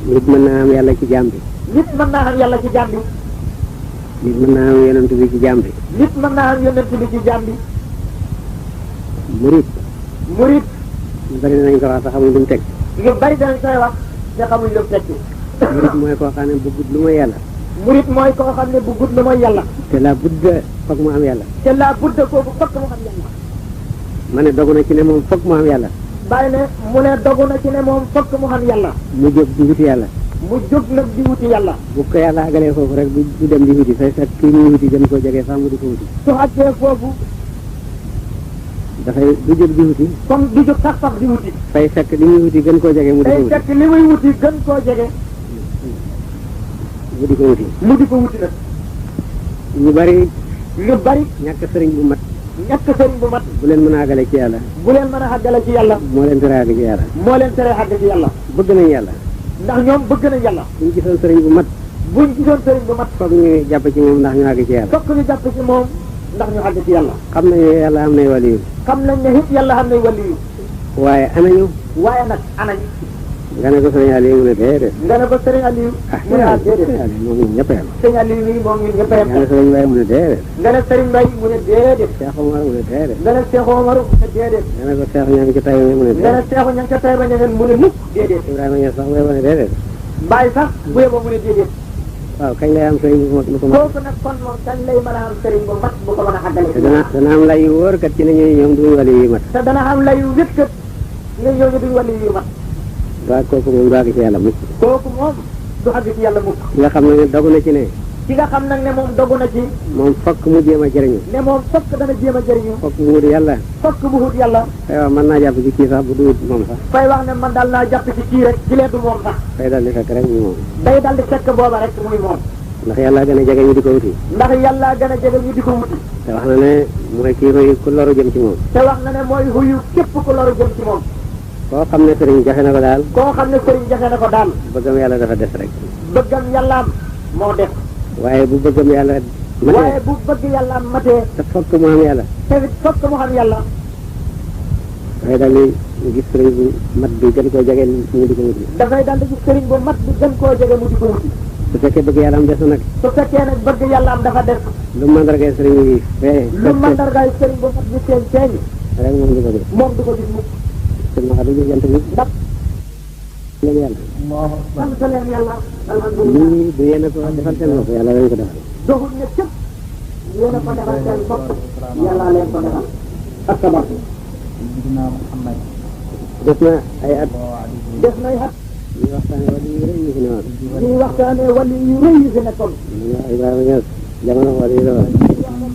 nit mën naa am yàlla ci jaam bi. nit mën naa am yàlla ci jaam bi. nit mën naa am yonent bi ci jaam bi. nit mën naa am yonent bi ci jaam bi. murit. murit. ñu bari nañ ko wax te xamuñ lu mu teg. ñu bari danañ koy wax te xamuñ lu mu teg. murit mooy koo xam ne bëggut lu mooy yàlla. murit mooy koo xam ne bëggut lu mooy yàlla. te la budda foog mu am yàlla. te la budda kooku fokk mu am yàlla. ma ne dogu na ci ne moom foog mu am yàlla. bàyyi ne mu ne dogu na ci ne moom fokk mu am yàlla. mu jóg di wuti yàlla. mu jóg nag di wuti yàlla. bu ko yàlla àggalee foofu rek du dem di wuti fay fekk kii muy wuti gën koo jege sax mu di ko wuti. su àggee foofu. dafay du jóg di wuti. comme du jóg sax di wuti. fay fekk li muy wuti gën koo jege mu di ko wuti. fay fekk li muy wuti gën koo jege. mu di ko wuti. mu di ko wuti nag. ñu bari. ñu bari. ñàkk sëriñ bu mat. ñàkk sëriñ bu mat. bu leen mën a àggale ci yàlla. bu leen mën a àggale ci yàlla. moo leen tere àgg ci yàlla. moo leen tere àgg ci yàlla. bëgg nañ yàlla. ndax ñoom bëgg nañ yàlla. buñ gisoon sëriñ bu mat. buñ gisoon sëriñ bu mat. foog ñu jàpp ci moom ndax ñu àgg ci yàlla. fokk ñu jàpp ci moom ndax ñu àgg ci yàlla. xam nañ ne yàlla am nay waliyu. xam nañ ne it yàlla xam nay waliyu. waaye anañu. waaye nag anañ. nga ne ko sëriñ Aliou mu ne déedéet. nga ne ko sëriñ Aliou. mu ne déedéet. moom ñun ñëpp a yem. sëriñ Aliou mii moom ñun ñëpp a yem. nga ne sëriñ Mbaye mu ne déedéet. nga ne sëriñ Mbaye mu ne déedéet. Cheikh Omar mu ne déedéet. nga ne Cheikh Omar mu ne déedéet. nga ne ko Cheikh ña ngi ci tay mu ne déedéet. nga ne Cheikh ña ngi ca tay ba ña mu ne mukk déedéet. Ibrahima Niass sax mu ne déedéet. Baye sax bu yeboo mu ne déedéet. waaw kañ lay am sëriñ bu mag bu ko mat. kooku nag kon moom kañ lay mën a am sëriñ bu mat bu ko mën a àggale. te dana am lay yu wóor kat ci ne ñoom duñu wali yu mat. te dana am lay yu wét kat ne ñooñu duñu wali yu mat. waaw kooku moom du àgg ci yàlla mukk. kooku moom du àgg ci yàlla mukk. ki nga xam ne dogu na ci ne. ki nga xam nag ne moom dogu na ci. moom fokk mu jéem a jëriñu. ne moom fokk dana jéem a jëriñu. fokk mu wut yàlla. fokk mu wut yàlla. fay wax mën naa jàpp ci kii sax bu du wut moom sax. fay wax ne man daal naa jàpp ci kii rek ci lee du moom sax. fay dal di fekk rek muy moom. day dal di fekk booba rek muy moom. ndax yàlla gën a jege ñu di ko wuti. ndax yàlla gën a jege ñu di ko wuti. te wax na ne mooy kii royu ku loru jëm ci moom. te wax na ne mooy huyu képp ku loru jëm ci moom. koo xam ne sëriñ jafe na ko daal. koo xam ne sëriñ jafe na ko daal. bëggam yàlla dafa des rek. bëggam yàllaam moo def. waaye bu bëggam yàlla matee. waaye bu bëgg yàllaam matee. te fokk mu am yàlla. te it fokk mu xam yàlla. dafay daal di gis sëriñ bu mat bi gën koo jege mu di ko wuti. dafay daal di gis sëriñ bu mat bi gën koo jege mu di ko wuti. su fekkee bëgg yàlla am des na nag. su fekkee nag bëgg yàlla am dafa def. lu mandargay sëriñ bi fee. lu mandargaay sëriñ bu mat bi feeñ. rek moom du ko gis. moom du ko gis mukk. sëñ ma xam ne jant bi. ndax. leen yàlla. sant leen yàlla. alhamdulilah lii du yéen a ko defal seen bopp yàlla lañ ko defal. doxul ne cëpp. yéen a ko defal seen bopp. yàlla leen ko defal. ak sabab. def na ay at. def nay at. ñuy waxtaane wàllu yu rëy yu fi newoon. ñuy waxtaane wàllu yu rëy yu fi nekkoon. ñu wax Ibrahima Niass jamono wàllu yu la woon.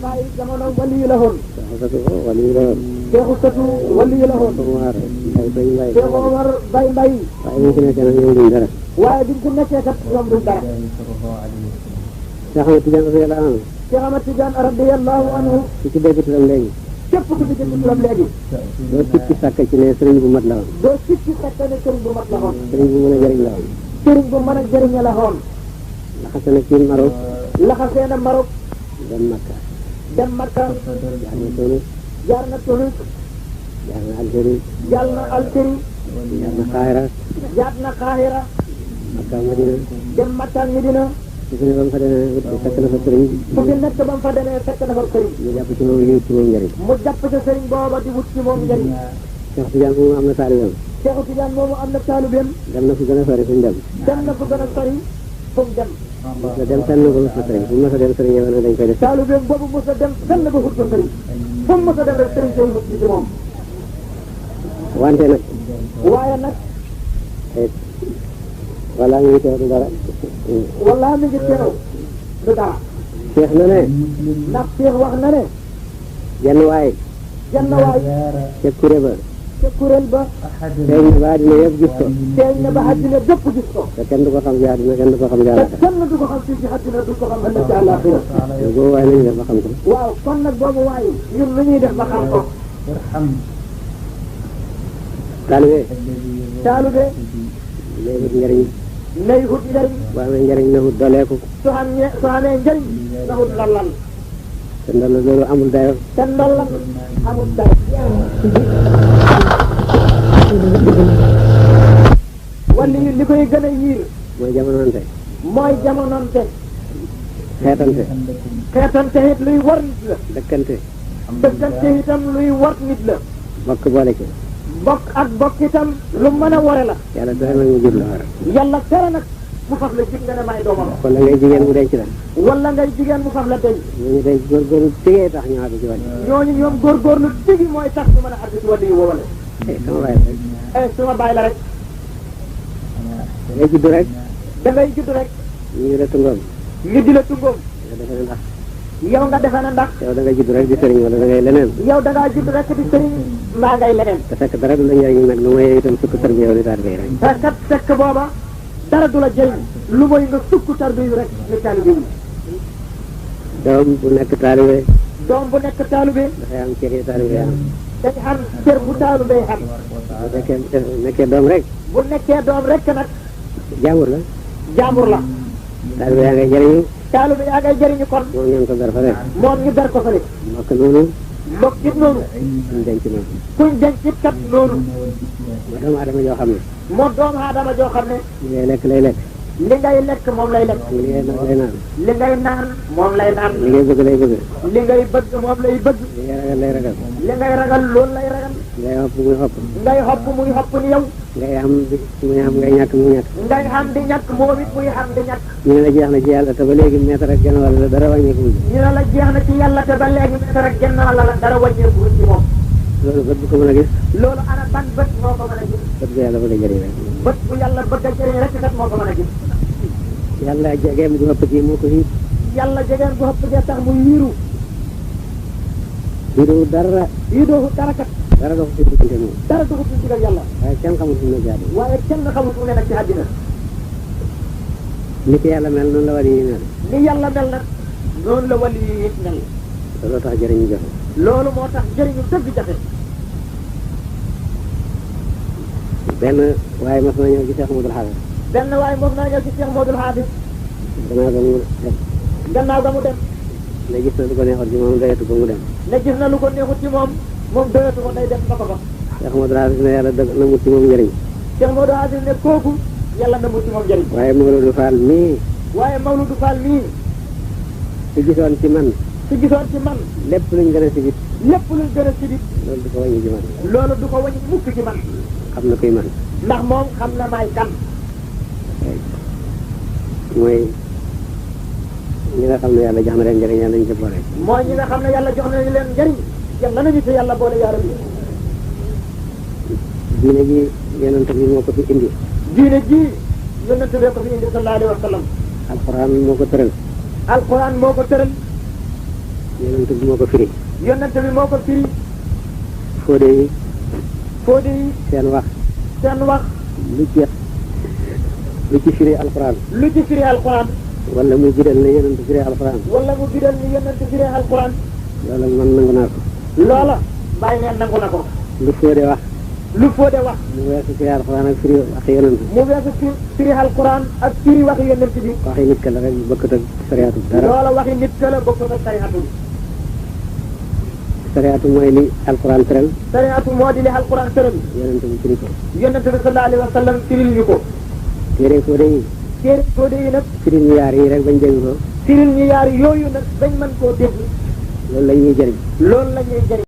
Baye jamono wàllu yu la woon. Seexu Satu wàllu yu la woon. Seexu Satu wàllu yu la woon. Omar ay Baye Mbaye. Seexu Omar Baye Mbaye. waaye ñu fi nekkee nag ñoom duñ dara. waaye biñ ko nekkee kat ñoom duñ dara. Cheikh Ahmed Tidiane radiyallahu anhu. Cheikh Ahmed Tidiane radiyallahu anhu. ku ci dégg turam léegi. képp ku ci dégg turam léegi. doo sikki sàkk ci ne sëriñ bu mat la woon. doo sikki sàkk ne sëriñ bu mat la woon. sëriñ bu mën a jëriñ la woon. sëriñ bu mën a jëriñe la woon. laxase na ci Maroc. laxasee na Maroc. dem Makka. dem Makka. jaar na Tunis. jaar na Tunis. jaar na Algérie. jaar na Algérie. jaar na Xaahira. jaar na Xaahira. Makka Madina. dem Makka Medina. su fi ne ba mu fa demee fekk na fa sëriñ. fu fi nekk ba mu fa demee fekk na fa sëriñ. ñu jàpp ci moom ñu ci moom njëriñ. mu jàpp sa sëriñ booba di wut ci moom njëriñ. Cheikh Tidiane moomu am na taalibeem. Cheikh Tidiane moomu am na taalibeem. dem na fu gën a sori fu ñu dem. dem na fu gën a sori fu mu dem. mos a dem fenn ba mos a sëriñ fu mos a dem sëriñ yow dañ koy def. taalibeem boobu mos a dem fenn ba wut ko sëriñ. fu mu mos a dem rek sëriñ say wut ci moom. wante nag. waaye nag. wala ñu ngi teew du dara. wala mi ngi teew du dara. Cheikh na ne. ndax Cheikh wax na ne. jenn waay. jenn waay. ca kuré ba. ca kuréel ba. feeñ na ba àddina yëpp gis ko. feeñ na ba àddina bépp gis ko. te kenn du ko xam ci àddina kenn du ko xam ci te àllaaxira. kenn du ko xam fii ci àddina du ko xam ëllëg ci àllaaxira. boobu waay nañu def ba xam ko. waaw kon nag boobu waay ñun lu ñuy def ba xam ko. taalibe. taalibe. nay wut njëriñ. nay wut njëriñ. bu amee njëriñ na wut dooleeku. su amee njëriñ na wut ndollan. te ndol loolu amul dayo. te ndollan amul dayo. wala li koy gën a yiir mooy jamononte mooy jamononte xeetante xeetante it luy war nit la dëkkante dëkkante itam luy war nit la bokk boole ci bokk ak bokk itam lu mën a ware la yàlla dara nag mu jur la war yàlla tere nag mu faf la jig nga ne may doomam wala ngay jigéen mu denc la wala ngay jigéen mu faf la denc ñooñu day góorgóorlu tigee tax ñu àgg ci wàll ñooñu ñoom góorgóorlu tigi mooy tax ñu mën a àgg ci wàll yi woowale sama waay rek suma bàyyi la rek ngay judd rek da ngay judd rek ñu ngi la tungoom ñu di la tungoom nga defe ne ndax yow nga defe na ndax yow da nga judd rek di sëriñ wala da ngay leneen yow da ngaa judd rek di sëriñ mbaa ngay leneen te fekk dara du la njëriñ nag lu mooy itam sukk tër bi yow ni taal bi rek te kat fekk booba dara du la jëriñ lu mooy nga sukk tarbiyu rek ni taalibe yi doom bu nekk taalibe doom bu nekk taalibe dafay am cër yi taalibe am day xam cër bu taalibe xam bu nekkee doom rek bu nekkee doom rek nag jaamur la jaambur la taalibe yaa ngay jëriñu taalibe yaa ngay jëriñu kon moom ñoom ko ber fa rek moom ñu ber ko fa rek mbokk noonu mbokk it noonu ñu denc noonu kuñ denc it kat noonu ma doomu adama joo xam ne moo doomu aadama joo xam ne li ngay lekk lay lekk li ngay lekk moom lay lekk li ngay naan lay naan li ngay naan moom lay naan li ngay bëgg lay bëgg li ngay bëgg moom lay bëgg li ngay ragal lay ragal li ngay ragal loolu lay ragal ngay xopp muy xopp ngay xopp muy xopp ni yow ngay am muy am ngay ñàkk muy ñàkk ngay xam di ñàkk moom it muy xam di ñàkk ñu ne la jeex na ci yàlla te ba léegi mètre ak genn wàll la dara wàññeeku wu ñu ne la jeex na ci yàlla te ba léegi meetar ak genn wàll la dara wàññeeku ci moom loolu bët bu ko mën a gis loolu ana ban bët moo ko mën a gis bët bu yàlla bëgg a jëriñ rek bët bu yàlla bëgg a jëriñ rek kat moo ko mën a gis yàlla jegeem gu ëpp gi moo ko xiit yàlla jegeen bu ëpp de tax muy yiiru xiiru dara yiidoohu dara kat dara dox ci diggante moom dara dugut ci digal yàlla waaye kenn xamul fu mu ne jaadu waaye kenn xamul fu ne nag ci àddina ni ki yàlla mel noonu la war yi mel ni yàlla mel nag noonu la wali yi it mel looloo tax jëriñu joxe loolu moo tax jëriñu dëgg jafe benn waaye mas na ñëw ci Cheikh Modou Xaafis benn waaye moom naa ñëw ci Cheikh Modou Xaafis gannaaw ga mu dem gannaaw ga mu dem ne gis na lu ko neexoon ci moom doyatu ko mu dem ne gis na lu ko neexut ci moom doyatu ko day dem ba ko fa Cheikh Modou Xaafis ne yàlla dëgg na mu ci moom njëriñ Cheikh Modou Xaafis ne kooku yàlla na mu ci moom njëriñ waaye Mawludou Fall mii waaye Mawludou Fall mii su gisoon ci man su gisoon ci man lépp luñ gën a sibit lépp luñ gën a sibit loolu du ko wàññi ci man loolu du ko wàññi mukk ci man xam na kuy man ndax moom xam na maay kan mooy ñi nga xam ne yàlla jox na leen njëriñ yàlla nañu ci boole mooy ñi nga xam ne yàlla jox nañu leen njëriñ yàlla nañu ci yàlla boole yaa rabbi diine ji yonent bi moo ko fi indi diine ji yonent bee ko fi indi sallallahu alayhi wa sallam alquran moo ko tëral alquran moo ko tëral yonent bi moo ko firi yonent bi moo ko firi fóode yi fóode yi seen wax lu ci firi alquran lu ci firi alquran wala muy bidal ne yonent firi alquran wala mu bidal ni yonent firi alquran loola man nangu naa ko loola bàyyi neen nangu na ko lu fóode wax lu fóode wax mu weesu firi alquran ak firi wax yonent mu weesu firi alquran ak firi wax yonent bi waxi nit ka la rek bokkut ak sariyaatu dara loola waxi nit ka la bokkut ak sariatu sariyaatu mooy li alquran tëral sariatu moo di li alquran tëral yonent bi firi ko yonent bi sallallahu alayhi wa sallam firil ñu ko téere fóode yi téere fóode yi nag firil ñu yaar yi rek bañ dégg ko firil ñu yaar yooyu nag bañ mën koo dégg loolu la ñuy jëriñ loolu la ñuy jëriñ